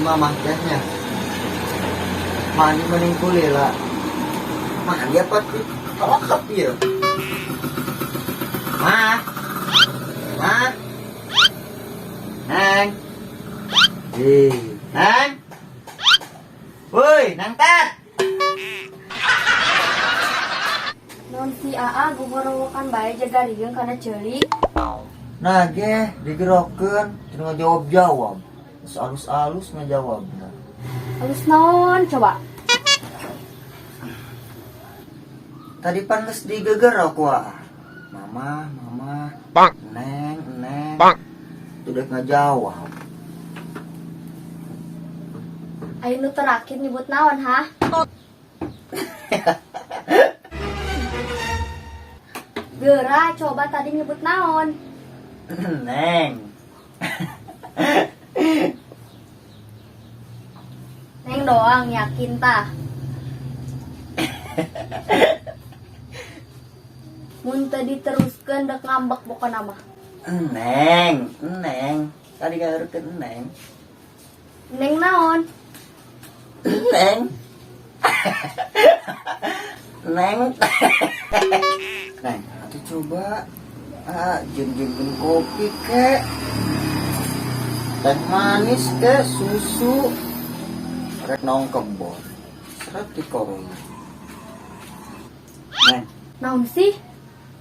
Mamah teh nya. Mandi mending kulila. Mandi apa kelakap ieu. Mah. Mah. Neng. Eh, Neng. Woi, Neng Tat. Naon si Aa gugorowokan bae jaga rieung kana ceuli. Nah ge digerokeun teu ngajawab-jawab. Terus alus-alus ngajawabna. Alus naon coba? Tadi pan geus digegerok ku Aa. Mama, mama. Neng, neng. Teu dek ngajawab. Ayo nu terakhir nyebut naon ha? Geura coba tadi nyebut naon? Neng. Neng doang yakin tah. Mun teu diteruskeun dek ngambek pokona mah. Neng, neng. Tadi ngageurkeun neng. Neng naon? Neng. Neng. Neng, atuh coba ah jeung-jeung kopi kek. Teh manis kek, susu. Rek naong kebon. Seret di korona. Neng, Naon sih?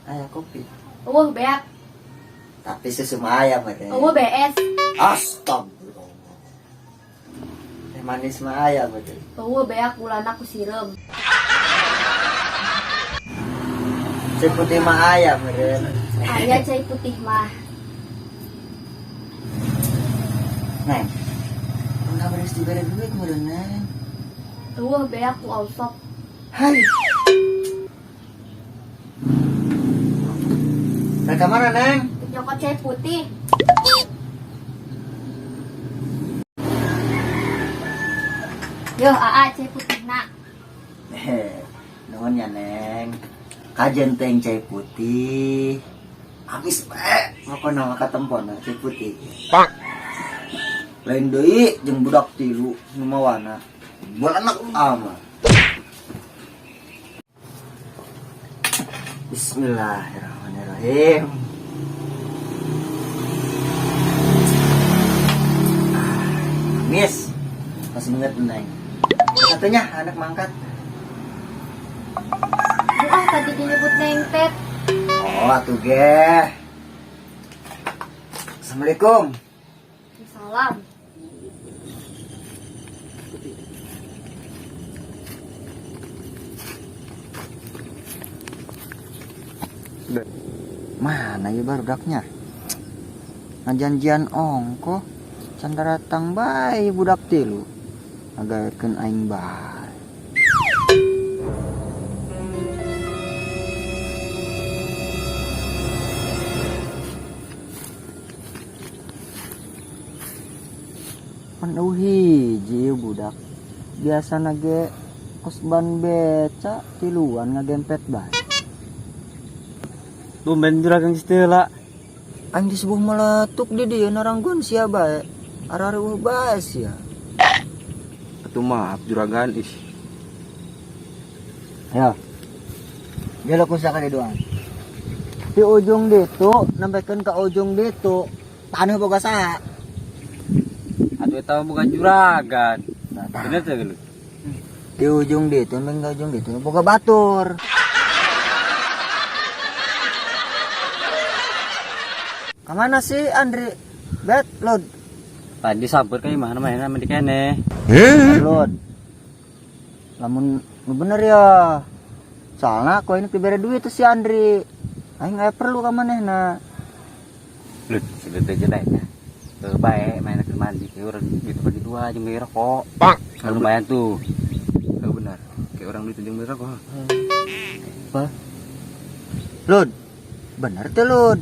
Aya kopi. Eueuh beak. Tapi susu mah aya mah teh. Eueuh bees. Astagfirullah. Teh manis mah aya mah teh. Eueuh beak gulana ku sireum. Cai putih mah aya meureun. Aya cai putih mah. Neng. Enggak beres dibere duit meureun, Neng. Eueuh beak ku osok. Hai. Rek ka mana, Neng? Nyokot cai putih. Yo, Aa, cai putih nak. Hehe, nuhun ya, Neng. Kajen teh cai putih. Habis bae pokona mah katempona cai putih. Lain deui jeung budak tilu nu mawana. Balanak amat. Bismillahirrahmanirrahim. Miss, masih banget Neng. Satunya anak mangkat. Ah, tadi disebut Neng Tet. Oh, atuh ge. Assalamualaikum. Salam. Mana ya barudaknya? Ngajanjian ongkoh, can datang bae budak tilu. Ngagawekeun aing bae. Pan eueuh hiji ieu budak. Biasana ge kos ban beca tiluan ngagempet bae. Tumben juragan geus teu heula. Aing disebuh meletuk di dieu narangguan sia bae. Arareueuh bae sia. Atuh maaf juragan ih. Ayo. Jaluk usaha ka doang. Di ujung ditu nembekeun ka ujung ditu. Taneuh boga saha? Atuh eta mah boga juragan. Nah, tah. Bener teh geuleuh. Di ujung ditu nembekeun ka ujung ditu boga batur. Kamana sih Andri? Bet, Lud. Tadi samper ka imah mainan mandi keneh. Lud. Lamun nu bener ya. Soalnya aku ini dibere duit tuh si Andri. Aing aya perlu ka manehna. Lud, sudah teh jelek ya. Teu bae main ke mandi ke urang gitu bagi dua jeung beli rokok. Kan lumayan tuh. Oh, benar. Kayak orang duit jeung beli rokok. Apa? Lud. Bener tuh, Lud.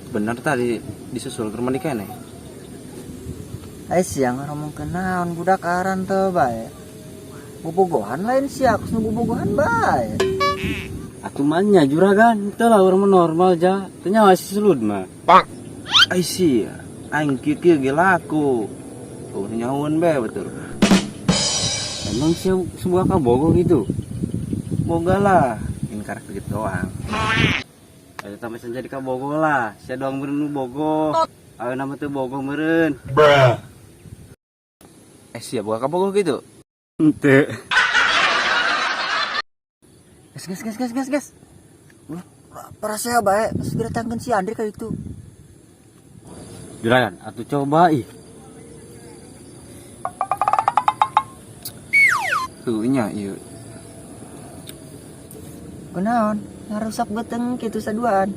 Bener tadi disusul ke rumah keneh. Ai siang ngomong kenaon budak aran teu bae. Bobogohan lain sia, aku nu bobogohan bae. Atuh mah nya juragan, teu lah urang mah normal ja. Teu nyawa si Sulud mah. Ai sia, aing kieu-kieu ge laku. Oh, nyahoan bae betul. Emang sih sebuah kabogoh gitu. Boga lah, ini karakter gitu doang. Ayo tambah jadi kabogoh lah. Sia doang meureun nu bogoh. Ayo nama teu bogoh meureun. Eh, sia boga kabogoh gitu. Henteu. Gas gas gas gas gas gas. Parasea bae, segera tangkeun si Andri ka itu. Juragan, atuh coba ih. Tuh nya ieu. Kunaon? Ngarusak beteng kitu saduaan.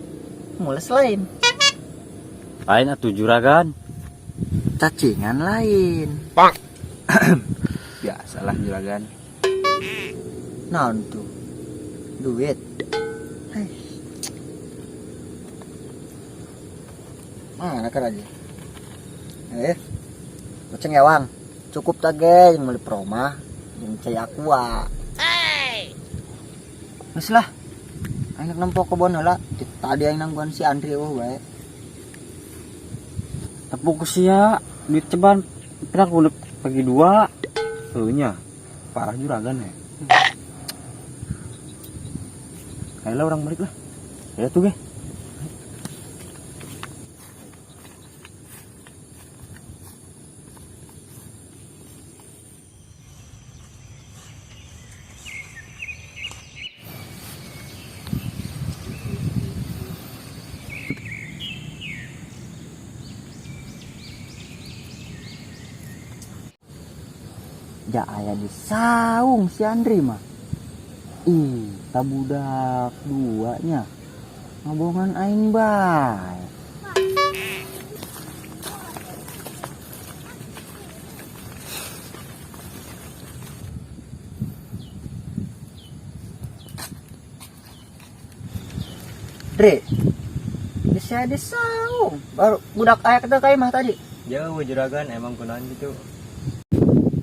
Mules lain. Lain atuh juragan. Cacingan lain. Biasalah juragan. Naon tuh? Duit. Hei. Mana kan aja? Eh, kucing ewang. Cukup tak ge yang beli proma, yang cai aqua. Geus lah. Aing nempo kebon heula. Tadi aing nangguan si Andri eueuh bae. Tepuk sia, duit ceban pira kudu bagi dua. Heuh nya. Parah juragan ya. Ayolah orang balik lah. Ya tuh ge. Ja aya di saung si Andri mah. Ih, tabudak duanya. Ngobongan aing bae. Dri, bisa di saung. Baru budak aya kita ka imah tadi. Jauh juragan emang kunaon gitu.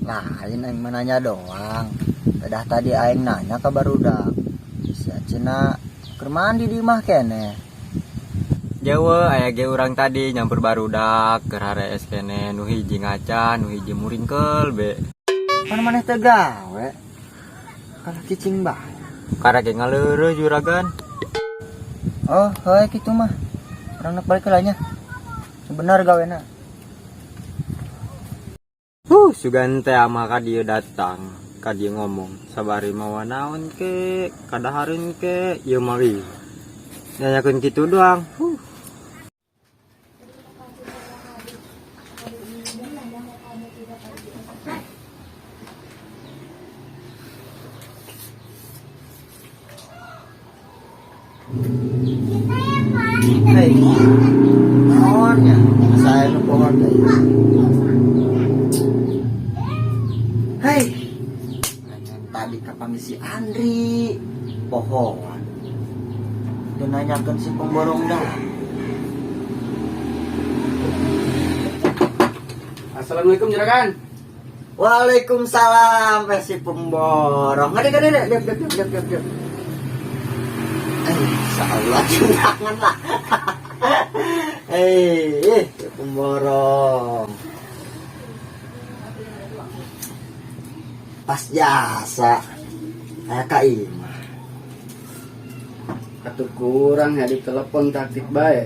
Lain aing mah nanya doang. Dadah tadi aing nanya ka barudak. Sia cenah keur mandi di imah keneh. Jauh aya ge urang tadi nyampur barudak keur harees keneh nu hiji ngaca, nu hiji muringkel be. Pan maneh teu gawe. Kalah cicing bae. Karek ge ngaleureuh juragan. Oh, heuh kitu mah. Urang nak balik heula nya. Bener gawena. Sugan teh ama ka dieu datang, ka dieu ngomong, sabari mawa naon ke, kadahareun ke, ieu mah ih. Nanyakeun kitu doang. Hei. Naon nya? Saya nu pohon teh. Hei. Tadi kapan si Andri pohon. Dan nanyakeun si pemborong dah. Assalamualaikum juragan. Waalaikumsalam, si pemborong. Ngade ngade ngade, diam diam diam diam diam. Insyaallah jangan lah. Si pemborong. Pas jasa. Aya ka imah. Atuh kurang ya di telepon taktik bae.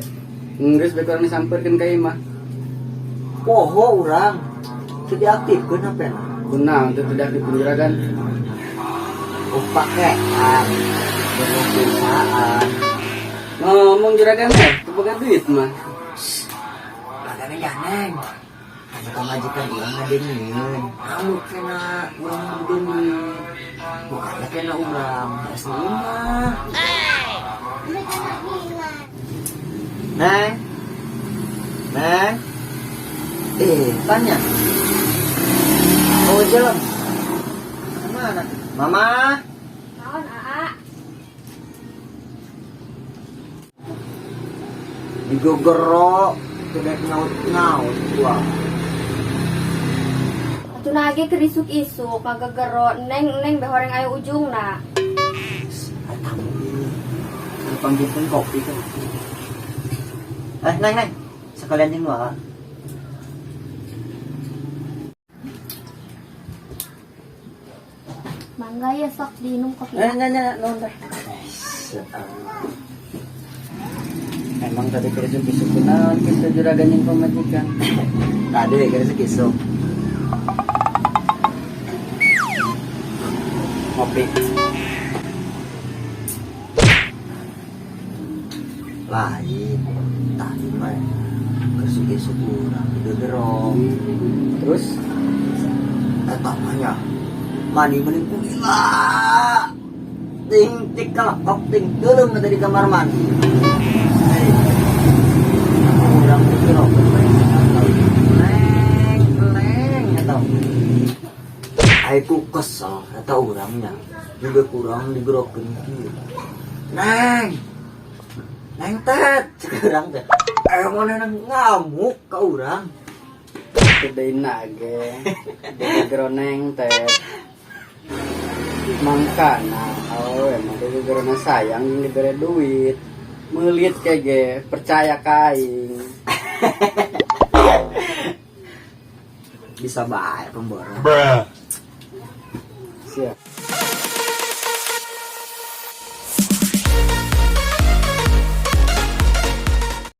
Geus bae kurang disamperkeun ka imah. Poho urang. Teu diaktifkeun HP-na. Kunaon teu diaktifkeun juragan? Oh, pakean. Dengan perusahaan. Ngomong juragan teh, teu boga duit mah. Lagana janeng. Anu pamajikan urang ngadengeun. Ngamuk kena urang ngadengeun. Bukan kena urang, beres di imah. Neng. Neng. Tanya. Oh, jalan. Kemana? Mama. Naon, Aa? Digogero, tidak nyaut-nyaut gua. Atuh nage keur isuk-isuk kagegero neng neng behoreng aya ujungna. Tamu ini. Panggilkan kopi kan. Neng, neng. Sekalian jeung wae. Mangga ya, sok diinum kopi. Eh, nya nya nuhun teh. Emang tadi kerja kisuk kunaon kitu juragan jeung pamajikan? Tadi kira kisuk. Ngopi. Lain. Tadi mah kesuk-kesuk urang didorong. Terus? Eta mah nya. Mani mending gila. Ting tik kalakok ting teuleum tadi di kamar mandi. Hei. Urang digerok. Leng, leng eta. Aku kesel eta urangnya. Juga kurang digerokeun kieu. Neng. Neng tet, cek urang teh. Eh, mana nang ngamuk ka urang. Gedein ge. Gede teh. Mangkana awewe mah gegerona sayang jeung dibere duit. Meulit kege, percaya ka aing. Bisa bae pemborong. Siap.